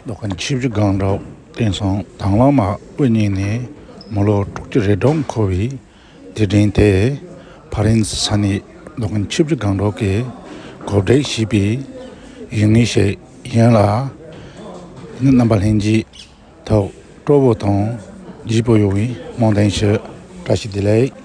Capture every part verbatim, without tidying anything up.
མདོ་ཁམས་ཆུ་བཞི་སྒང་དྲུག་བསྟན་སྲུང་དྭང་བླངས་མ་དབུ་བརྙེས་ནས་མི་ལོ་དྲུག་ཅུ་རེ་གྲངས་འཁོར་བའི་དུས་དྲན་དེ། ཕ་རན་སི་ས་གནས་མདོ་ཁམས་ཆུ་བཞི་སྒང་དྲུག་གིས་གོ་སྒྲིག་བྱས་པའི་ཡུལ་དངོས་ཤིག་ཡིན་ལ། དེ་ནི་རྣམ་པ་ལྷན་རྒྱས་ཐོག་སྤྲོ་བོ་དང་བརྗིད་པོ་ཡོང་བའི་སྨོན་འདུན་ཞུ། བཀྲ་ཤིས་བདེ་ལེགས།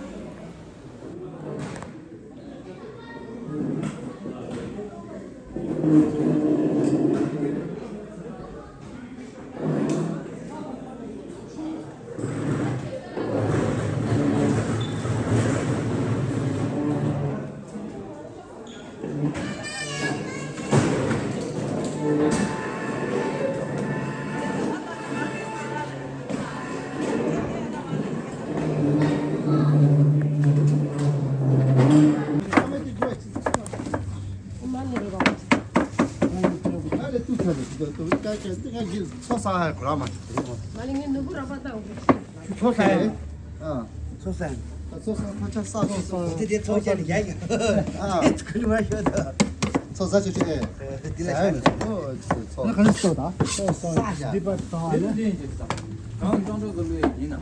ཚོ་ས་ཧ་གོ་ར་མ། ཚོ་ས་ཧ། ཚོ་ས་ཧ། ཚོ་ས་ཧ་ཕ་ཆ་ས་ཚོ་ས་ཧ། དེ་དེ་ཚོ་ས་ནི་ཡ་ཡ། ཨ། དེ་ཁུ་ལུ་མ་ཤོད་ད། ཚོ་ས་ཆུ་ཆུ་ཨེ། དེ་ལ་ཤོད། ཨོ་ཚོ། ན་ག་ནས་ཤོད་ད། ཚོ་ས་ཧ། འདི་པ་དང་ཨ་ནི། གང་ཅང་ཅོ་གི་ལུས་ཡིན་ན།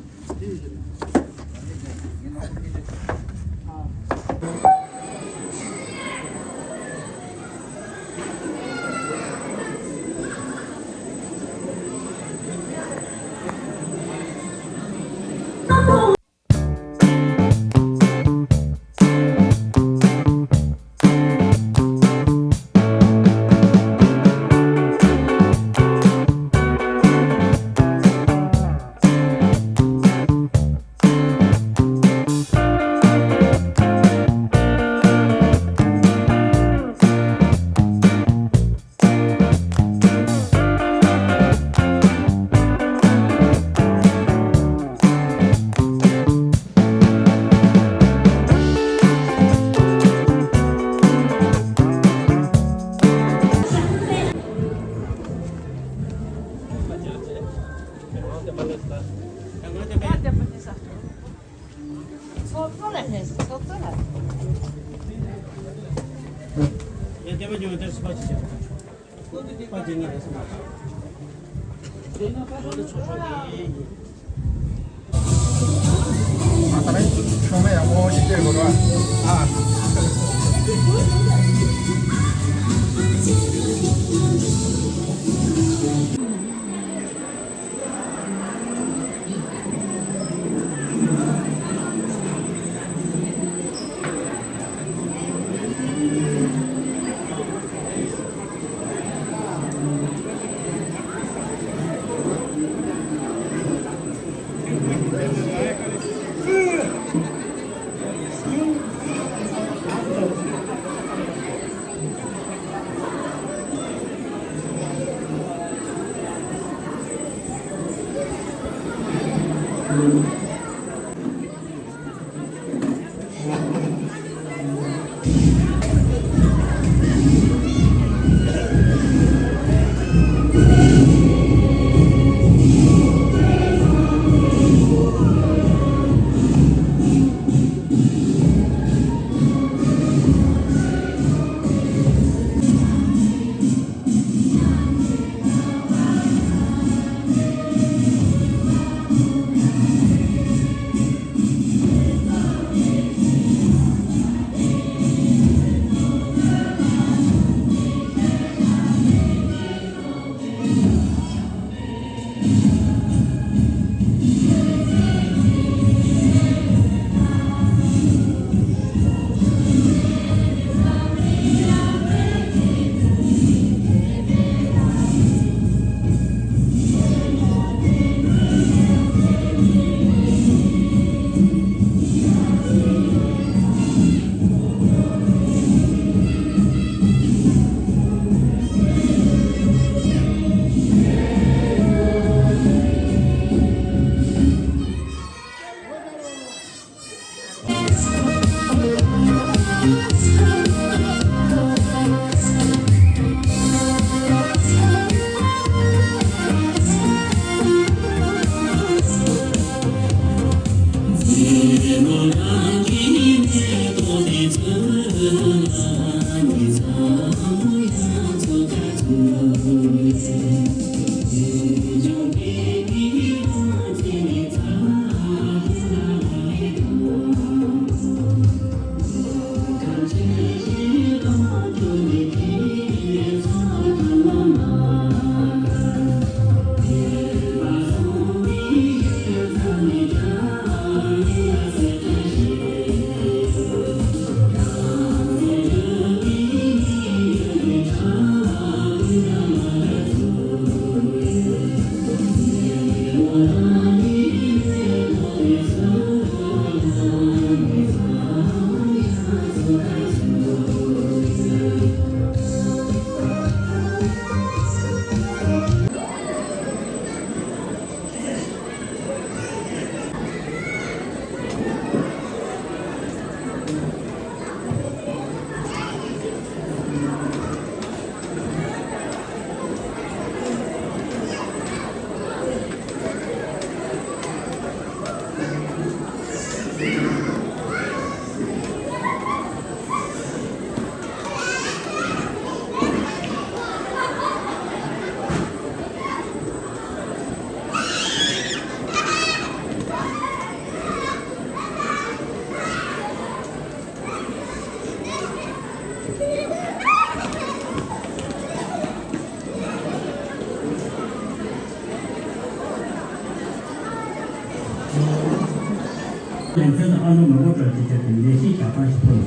ལེ་ཚན་དང་ཨ་ནུ་མོན་གྷོ་གྲོང་ཁྱེར་བཅས་ཀྱི་ལས་གཞི་རྒྱག་སྟངས་ཤིག་ཕུལ།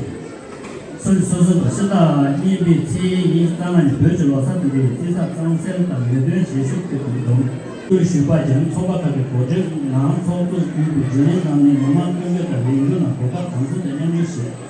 སོ་སོ་སོ་སོ་དང་སྤྱི་ཟླ་གཉིས་པའི་ཚེས་ཉི་ཤུ་རྩ་ལྔ་ཉིན་བོད་ཀྱི་ལོ་གསར་དུས་ཆེན་གྱི་རྩིས་གསར་གཙང་སེལ་དང་ལས་དོན་བྱེད་ཤུགས་སྤེལ་དགོས་འདུག་སྐུ་ཞུས་པ་བཞིན་ཚོགས་པ་ཁག་གི་གོ་སྒྲིག་ནང་ཚོགས་གཙོས་བརྒྱུད་པའི་བརྗོད་གླེང་གནང་ནས་མི་མང་སྐྱོང་བརྗོད་དང་ལས་འགུལ་ནང་གོ་སྐབས་གང་འཚམ་དུ་མཉམ་ཞུགས་བྱས།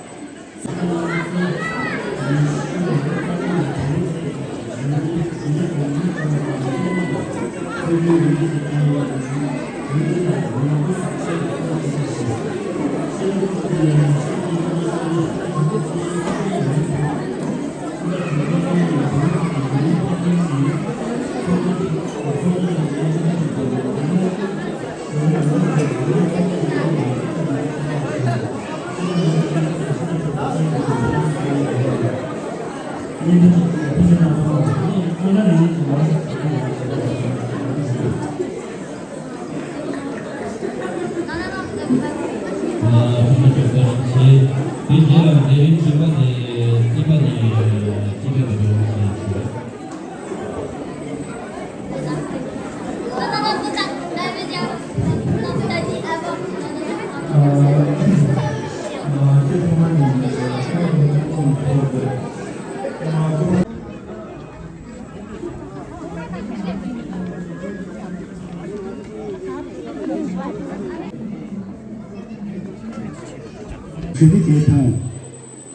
ཞི་བདེ་བདེ་ཐང་།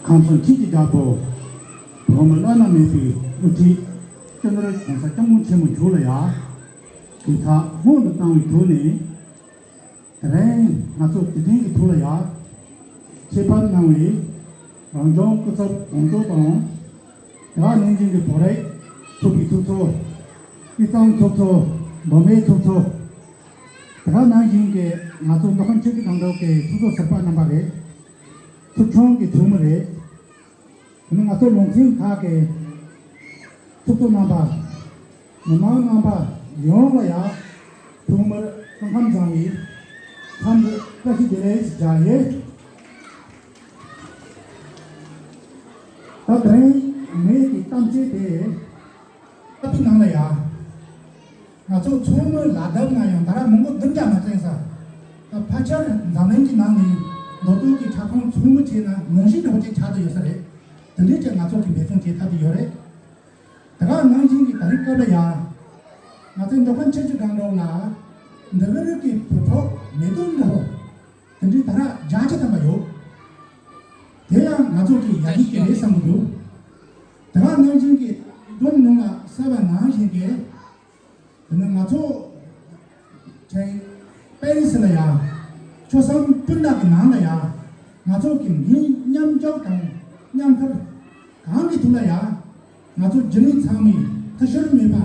ཁམས་གསུམ་སྤྱི་གི་བདག་པོ། བོད་མི་བླ་ན་མེད་པའི་དབུ་ཁྲིད་སྤྱི་ནོར་༸གོང་ས་༸སྐྱབས་མགོན་ཆེན་པོ་མཆོག་ལ་ཡང་གུས་ཕྱག་སྔོན་དུ་བཏང་བའི་ཐོག་ནས། དེ་རིང་ང་ཚོ་དེ་རིང་གི་ཐོག་ལ་ཡང་ཆེད་ཕེབས་གནང་བའི་རང་སྐྱོང་སྐུ་ཚབ་དགོངས་དོན་དང་། དེ་ག་ནང་བཞིན་གྱི་བོད་རིགས་ཚོགས་པའི་ཚོགས་གཙོ། དབུས་གཙང་ཚོགས་གཙོ། མདོ་སྨད་ཚོགས་གཙོ། དེ་ག་ནང་བཞིན་གྱི་ང་ཚོ་མདོ་ཁམས་ཆུ་བཞི་སྒང་དྲུག་གི་ཚོགས་གཙོ་ཟུར་པ་རྣམ་པ་རེད། ཚོགས་ཆུང་གི་ཚོགས་མི་རེད། དེ་ནས་ང་ཚོ་ལུང་ཚན་ཁག་གི་ཚོགས་གཙོ་རྣམ་པ། མི་མང་རྣམ་པ་ཡོངས་ལ་ཡང་ཐོག་མར་སྐུ་ཁམས་བཟང་བའི་འཚམས་འདྲི་བཀྲ་ཤིས་བདེ་ལེགས་ཞུ་ཡིན། ད་དེ་རིང་ངེད་ཀྱི་གཏམ་བཤད་དེ། ཨ་ཕི་ནང་ལ་ཡ། ང་ཚོ་ཚོགས་མི་ལ་དྭགས་ན་ཡང་ད་ར་མང་པོ་འདུམ་རྒྱག་མ་བཙན་ས། ད་ཕལ་ཆེར་འཛམ་གླིང་གི་ནང་ནས་མདོ་སྟོད་ཀྱི་ཁྲ་ཁང་ཚོགས་མི་བྱས་ན་ཉུང་ཤས་འདྲ་བོ་ཅིག་ཆགས་བསྡད་ཡོད་ས་རེད། དེ་འདྲའི་ཆེད་ང་ཚོ་གི་འབད་བརྩོན་བྱེད་ཐབས་དེ་ཡོད་རེད། དེ་ག་ནང་བཞིན་གྱི་ད་རེས་སྐབས་ལ་ཡ། ང་ཚོའི་མདོ་ཁམས་ཆུ་བཞི་སྒང་དྲུག་ལ། འདི་ག་རིགས་ཀྱི་བོད་ཕྲུག་མེ་ཏོག་འདྲ་བོ། དེ་འདྲའི་ད་ར་བརྒྱ་ཆ་ཐམ་པ་ཡོད། དེ་ཡང་ང་ཚོ་གི་ཡར་རྒྱས་ཀྱི་རེད་བསམ་གྱི་འདུག་དེ་ག་ནང་བཞིན་གྱི་སྡོམ་ནང་ལ་གསལ་བ་ནང་བཞིན་གྱི། དེ་ནས་ང་ཚོ་ཅིག་པེ་རི་སི་ལ་ཡ། ཆོལ་གསུམ་སྤུན་ཟླ་གི་ནང་ལ་ཡ། ང་ཚོ་གི་མི་མཉམ་འཇོག་དང་མཉམ་འཁུར་གང་གི་ཐོག་ལ་ཡ། ང་ཚོ་རྒྱུན་ལས་ཚང་མས་ཐུ་ཤུར་མེད་པ་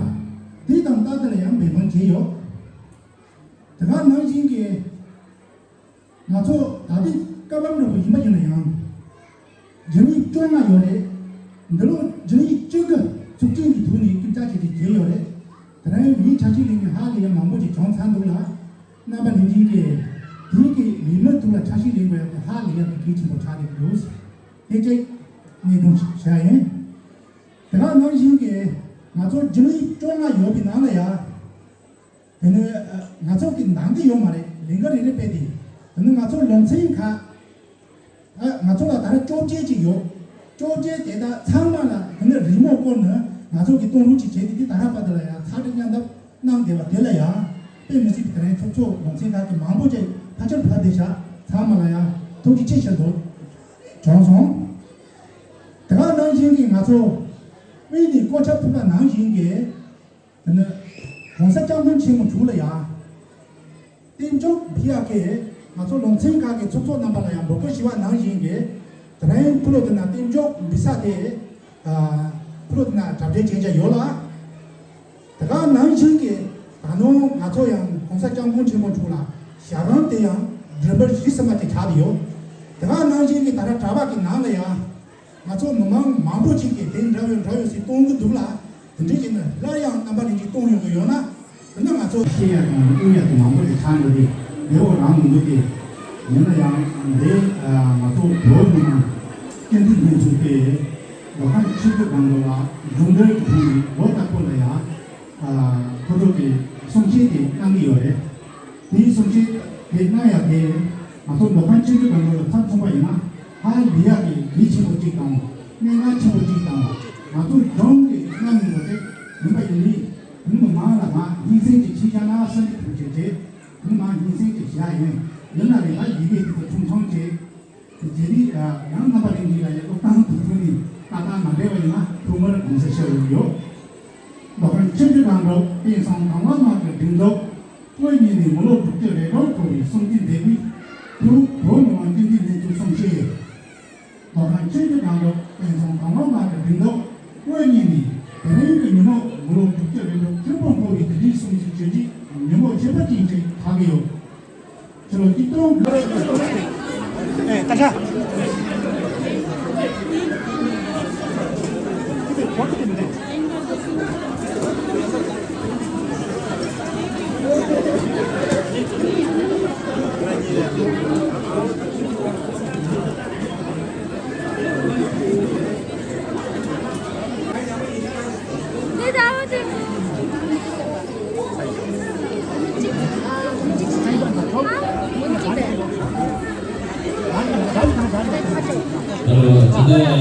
འདི་དང་ལྟ་དེ་ལ་ཡང་འབད་བརྩོན་བྱས་ཡོད། དེ་ག་ནང་བཞིན་གྱི། ང་ཚོ་ད་ལྟའི་སྐབས་བབ་འདྲ་བོ་ཡིན་པ་ཡིན་ན་ཡང་། རྒྱུན་ལས་བཅོ་ལྔ་ཡོད་རེད། འདི་ལོ་རྒྱུན་ལས་བཅུ་དགུ་ཚོགས་ཆེན་གྱི་ཐོག་ནས་སྐད་ཆ་བྱས་ཏེ་བརྗེས་ཡོད་རེད། དེ་རིང་ ངས་འཆར་གཞི་ལེན་ནས་ཧ་ལས་ཡ་མང་པོ་ཞིག་བྱུང་ཚར་འདུག་ལ། རྣམ་པ་ལྷན་རྒྱས་ཀྱིས་དེའི་གི་ལས་མི་ཐུབ་ལ་འཆར་གཞི་ལེན་དགོས་ཡ་དེ་ཧ་ལས་ཡ་གི་གལ་ཆེན་པོ་ཆགས་བསྡད་འདུག་དེ་གཅིག་གནད་དོན་ཞིག་བྱ་ཡིན། དེ་ག་ནང་བཞིན་གྱི་ང་ཚོ་རྒྱུན་ལས་བཅོ་ལྔ་ཡོད་པའི་ནང་ལ་ཡ། དེ་ནི་ཨ་ང་ཚོ་གི་འདང་གི་ཡོད་མ་རེད། ལས་འགུལ་རེ་རེ་སྤེལ་ཏེ། དེ་ནི་ང་ཚོ་ལུང་ཚན་ཁག་ཨ་ང་ཚོ་ལ་ད་རེས་བཅོ་བརྒྱད་ཅིག་ཡོད། བཅོ་བརྒྱད་དེ་དག་ཚང་མ་ལ་དེ་ནི་རི་མོ་བསྐུར་ནས་ང་ཚོ་གི་གཏོང་རོགས་ཅིག་བྱས་ཏེ། དེ་ད་རག་པ་དེ་ལ་ཡང་ཚ་དྲི་མཉམ་འདེགས་གནང་བསྡད་པ་དེ་ལ་ཡང་དཔེ་མི་སྲིད་པའི་དེ་རིང་ཚོགས་གཙོ་ལུང་ཚན་ཁག་གི་མང་པོ་ཅིག་ཕལ་ཆེར་ཕར་བསྡད་ཤག་ཚང་མ་ལ་ཡང་ཐུགས་རྗེ་ཆེ་ཞུ་འདོད་བྱུང་སོང་། དེ་ག་ནང་བཞིན་གྱི་ང་ཚོ་དབུས་ནས་བཀོད་ཁྱབ་ཐུབ་པ་ནང་བཞིན་གྱི། དེ་ནི་༸གོང་ས་༸སྐྱབས་མགོན་ཆེན་པོ་མཆོག་ལ་ཡང་། རྟེན་མཆོག་འབུལ་ཡག་གི་ང་ཚོ་ལུང་ཚན་ཁག་གི་ཚོགས་གཙོ་རྣམ་པ་ལ་ཡང་འབོད་སྐུལ་ཞུ་བ་ནང་བཞིན་གྱི། དེ་རིང་ཕུ་ལོ་དེ་ན་རྟེན་མཆོག་འབུལ་ས་དེ། ཨ་ཕུ་ལོ་དེ་ན་གྲ་སྒྲིག་བྱེད་འཆར་ཡོད་ལ། དེ་ག་ནང་བཞིན་གྱི་ད་ནང་ང་ཚོ་ཡང་༸གོང་ས་༸སྐྱབས་མགོན་ཆེན་པོ་མཆོག་ལ་ཞལ་འདོན་དེ་ཡང་མགྲིན་པར་གཟིགས་ཟིན་པ་དེ་ཆགས་ཏེ་ཡོད། དེ་ག་ནང་བཞིན་གྱི་ད་ལྟ་གྲྭ་པ་གི་ནང་ལ་ཡང་། ང་ཚོ་མི་མང་མང་པོ་ཅིག་གིས་དེ་འདྲ་བའི་འདྲ་ཡོད་ཟེར་གཏོང་གི་འདུག་ལ། དེ་འདྲ་བྱས་ན་སླར་ཡང་རྣམ་པ་ལྷན་རྒྱས་གཏོང་ཡོང་གི་ཡོད་ན། འདི་ནི་ང་ཚོ་ཤེས་ཡ་དང་དབུལ་ཡ་དེ་མང་པོ་ཞིག་ཆགས་འགྲོ་དུས་ལེའུ་རང་མི་འདུག་སྟེ། ཡིན་ན་ཡང་འདི་ང་ཚོ་བོད་མི་མང་སྤྱི་འཐུས་ལྷན་ཚོགས་ཀྱིས་མདོ་ཁམས་ཆུ་བཞི་སྒང་དྲུག་ལ་མཇུག་འབྲས་ཀྱི་ཐོག་ནས་ལོ་ལྟར་སྐོར་ལ་ཡང་ཕོ་ཚོད་ཀྱི་གསུང་བཤད་དེ་གནང་གི་ཡོད་རེད། དེའི་གསུང་བཤད་དེ་གནང་ཡག་དེ་ང་ཚོ་མདོ་ཁམས་སྤྱི་འཐུས་སྒང་དྲུག་ལ་ཚབ་མཚོན་པ་ཡིན་ན། ཧ་ལས་ཡག་གི་གལ་ཆེན་པོ་གཅིག་དང་གནད་འགག་ཆེན་པོ་གཅིག་དང་། ང་ཚོ་ལྗོངས་ཀྱི་གནའ་མི་ངོ་སྤྲོད་ཡིན་པ་ཡིན་ནི། མི་མང་ལ་མ་སྙིང་སེམས་ཀྱི་ཆེད་བཞག་ན་བསམ་གྱི་ཐུགས་རྗེ་ཆེ། མི་མང་སྙིང་སེམས་ཀྱི་བཞག་ཡིན། ཡིན་ན་རེ་ད་ཡི་གེ་དེ་ཚོ་ཆུང་ཆུང་བྱས། རྗེས་ནི་ཡང་རྣམ་པ་ལྷན་རྒྱས་ལ་ཡང་ཐོག་ཐང་དུ་ཐུག་ནས་ཏག་ཏག་མ་འདྲེས་པ་ཡིན་ན་ཐུགས་མར་གོང་ས་ཤར་ཡོང་ཡོད། མདོ་ཁམས་ཆུ་བཞི་སྒང་དྲུག་དཔལ་བཟང་གདམས་ངག་དམར་གྱི་སྒྲིག་འཛུགས། དབུ་བརྙེས་ནས་མི་ལོ་དྲུག་ཅུ་རེ་དྲུག་འཁོར་བའི་སྲུང་བརྩི་མཛད་སྒོའི་ཐོག་བོད་མི་མང་སྤྱི་འཐུས་ལྷན་ཚོགས་གསུང་བཤད། མདོ་ཁམས་ཆུ་བཞི་སྒང་དྲུག་དཔལ་བཟང་གདམས་ངག་དམར་གྱི་སྒྲིག་འཛུགས། དབུ་བརྙེས་ནས་དེ་རིང་གི་ཉིན་མོ་མི་ལོ་དྲུག་ཅུ་རེ་དྲུག་ཐེར་འབུམ་འཁོར་བའི་དུས་དྲན་སྲུང་བརྩི་ཞུ་རྒྱུའི་ཉིན་མོ་ཁྱད་པར་ཅན་ཞིག་ཆགས་ཀྱི་ཡོད། ཕྱི་ལོ་ཆིག་སྟོང་། ཨེ་ད་ཆ། ཨ་ད་ལྟ་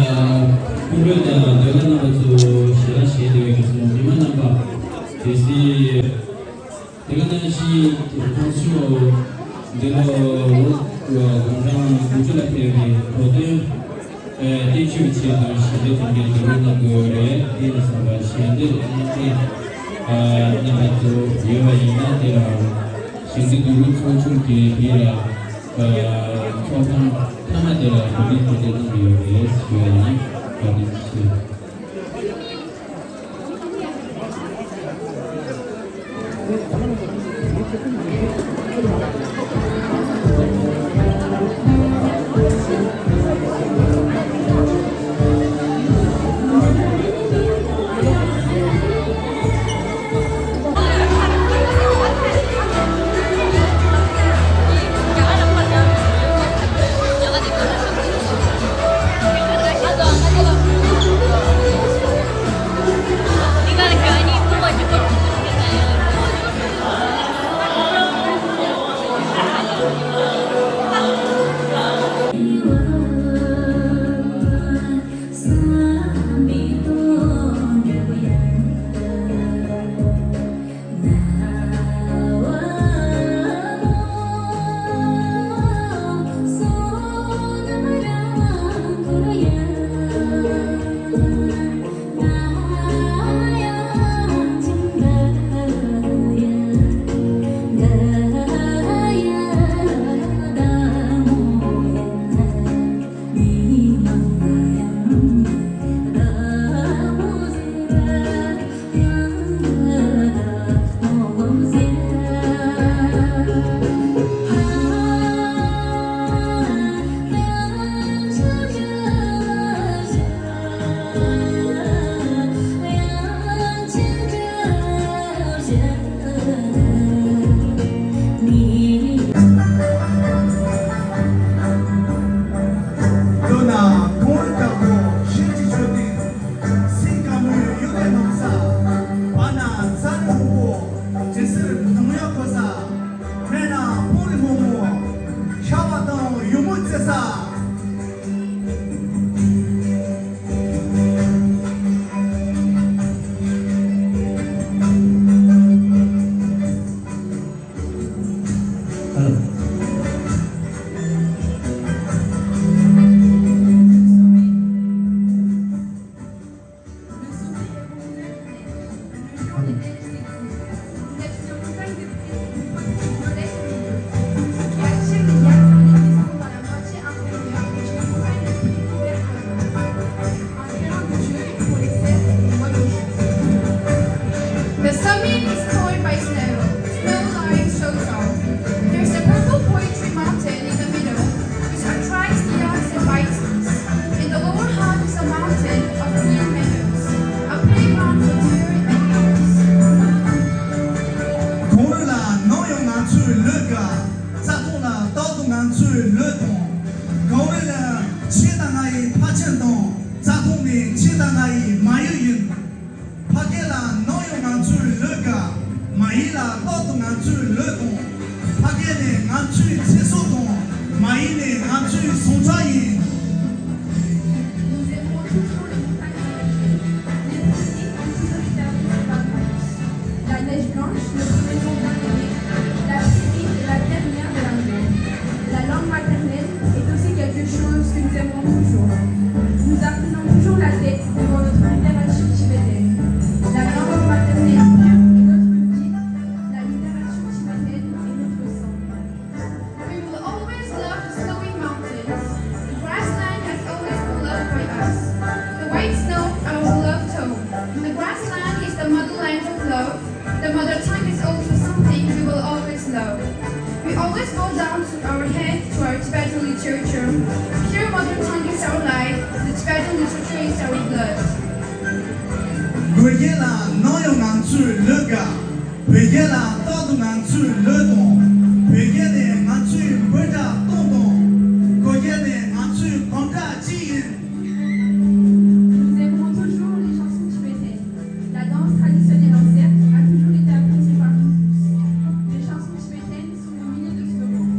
སྐུ་མགྲོན་དང་སྡེ་ཁག་རྣམ་པ་ཚོ་ཞལ་ལག་བཞེས་བསྡད་པའི་སྐབས་སུ་མི་མང་རྣམ་པ་གལ་སྲིད། དེ་ག་ནང་བཞིན་ཁོང་ཚོས་འདི་ལོ་ལོ་དགུང་གྲངས་དགུ་བཅུ་ལ་ཕེབས་པའི་གོ་སྟོན་བསྟན་བཅོས་ཀྱི་ཆེད་དུ་ཞལ་འདེབས་གཏོང་རྒྱུའི་བསྡུ་རུབ་གནང་དགོས་པ་རེད། དེ་ཡིན་ཙང་ཞལ་འདེབས་གནང་མཁན་རྣམ་པ་ཚོ་ཡོད་པ་ཡིན་ན། དེ་ལ་ཞལ་འདེབས་བསྡུ་རུབ་ཚོགས་ཆུང་གིས་དེ་ལ་ཚོགས་ཁང་མཐའ་མ་དེ་ལ་གོ་སྒྲིག་གོ་སྒྲིག་གནང་གི་ཡོད་རེད་ཞུ་བ་ཡིན། བཀའ་དྲིན་ཆེ། མདོར་ན་གངས་རི་དཀར་པོ་ཤེལ་གྱི་མཆོད་རྟེན། སེང་དཀར་མོའི་གཡུ་ལས་བསྣམས་ས། བར་ན་རྫ་རི་སྔོན་པོ་དྲི་སེར་གདུང་ཡག་འཁོར་ས། སྨད་ན་སྤང་རི་སྔོན་མོ་ཤ་བ་དང་ཡུ་མོ་རྩེ་ས། The summit is covered by snow. Snow line shows off. There's a purple poetry mountain in the middle, which attracts the ants and biters. In the lower half is a mountain of green meadows, a playground for deer and dogs. གངས་རི་ལ་ནམ་ཡང་ང་ཚོས་ལོས་དགའ། རྩྭ་ཐང་ལ་རྟག་ཏུ་ང་ཚོས་ལོས་གཏོང་། གངས་རི་ནི་ཁྱེད་དང་ང་ཡི་ཕ་ཆེན་དང་། རྩྭ་ཐང་ནི་ཁྱེད་དང་ང་ཡི་མ་ཡུལ་ཡིན། ཕ་སྐད་ལ་ནམ་ཡང་ང་ཚོས་ལོས་དགའ། མ་ཡུལ་ལ་རྟག་ཏུ་ང་ཚོས་ལོས་གཏོང་། ཕ་སྐད་ནི་ང་ཚོའི་ཚེ་སྲོག་དང་། མ་ཡུལ་ནི་ང་ཚོའི་ཟུངས་ཁྲག་ཡིན། Nous aimerons toujours les montagnes enneigées. Les prairies ont toujours été appréciées par nous tous. La neige blanche, notre maison bien-aimée. La prairie est la dernière de la mer. La langue maternelle est aussi quelque chose que nous aimerons toujours. Nous inclinons toujours la tête devant notre littérature tibétaine. La langue maternelle pure est notre vie. La littérature tibétaine est notre sang. We will always love the snowy mountains. The grassland has always been loved by us. The white snow, our love too. The grassland is the motherland of love. The mother tongue is also something we will always love. We always bow down to our head to our Tibetan literature. Pure mother tongue is our life. The Tibetan literature is our blood. བོད་སྐད་ལ་ནམ་ཡང་ང་ཚོས་ལོས་དགའ། བོད་སྐད་ལ་རྟག་ཏུ་ང་ཚོས་ལོས་གཏོང་། བོད་སྐད་ནི་ང་ཚོའི་འབོད་སྒྲ་སྟོང་དང་། བོད་སྐད་ནི་ང་ཚོའི་གོམ་སྒྲ་གཅིག་ཡིན། Nous aimerons toujours les chansons tibétaines. La danse traditionnelle en cercle a toujours été appréciée par nous tous. Les chansons tibétaines sont nos milliers de slogans.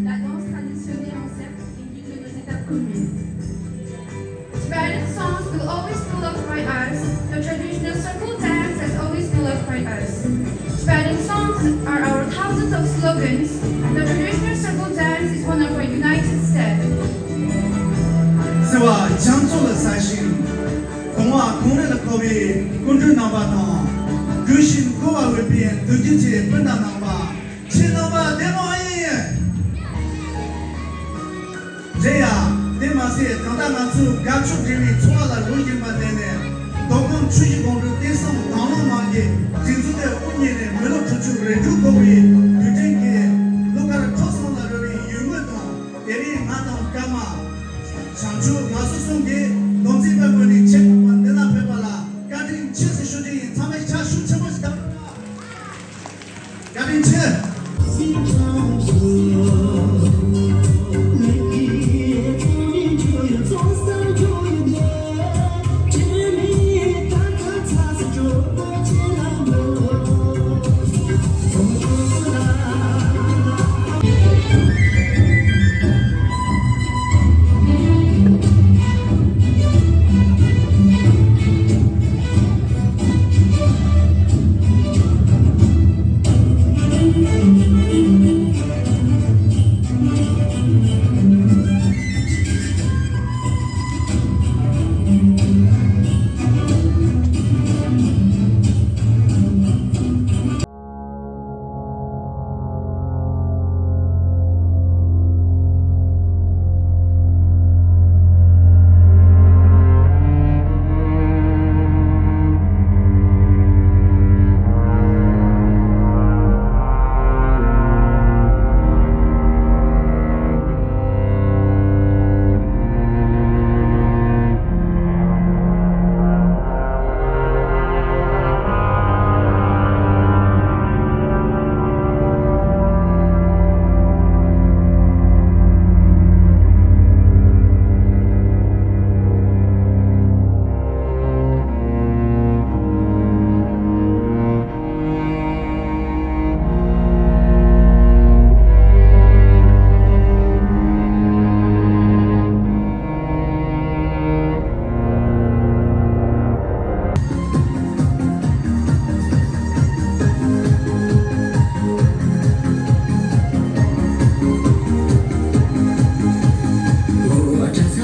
La danse traditionnelle en cercle est l'une de nos étapes communes. Tibetan songs will always be loved by us. The traditional circle dance has always been loved by us. Tibetan songs are our thousands of slogans. The traditional circle dance is one of our united steps. བརྩེ་བ་རྒྱ་མཚོ་ལ་ཟགས་ཤིང་། གངས་བ་གངས་རི་ལ་འཁོར་བའི་སྐུ་མགྲོན་རྣམ་པ་དང་། དགོད་བཞིན་འཁོར་བར་འོས་པའི་འདུལ་རྒྱུན་གྱི་སྤུན་ཟླ་རྣམ་པ། ཁྱེད་རྣམ་པ་བདེ་མོ་ཨེ་ཡིན། རེད་ཡ། དེ་མ་ཟད་ད་ལྟ་ང་ཚོས་དགའ་ཕྱོགས་འབྲེལ་བའི་འཚོ་བ་ལ་ལོ་རྒྱུས་པ་བསྟན་ནས། མདོ་ཁམས་ཆུ་བཞི་སྒང་དྲུག་བསྟན་བསམ་དྭང་བླངས་མང་གི་སྒྲིག་འཛུགས་དེ་དབུ་བརྙེས་ནས་མི་ལོ་དྲུག་ཅུ་རེ་དྲུག་འཁོར་བའི་དུས་དྲན་གྱི་ལོ་དཀར་ཁྲོ་ཟུང་ལ་རོལ་བའི་ཡུལ་དངོས་དང་། དེ་རིང་ང་དང་སྐར་མ། བྱང་ཆུབ་ང་སོ་གསུམ་གྱིས་མདོ་འཛིན་པའི་ངོས་ནས་ཁྱེད་རྣམ་པ་འདི་ལ་ཕེབས་པ་ལ་བཀའ་དྲིན་ཆེ་ཟེར་ཞུ་རྒྱུ་ཡིན། ཚང་མས་ཕྱག་ཤུགས་ཆེན་པོ་ཞིག་བརྡབས་རོགས་གནང་། བཀའ་དྲིན་ཆེ།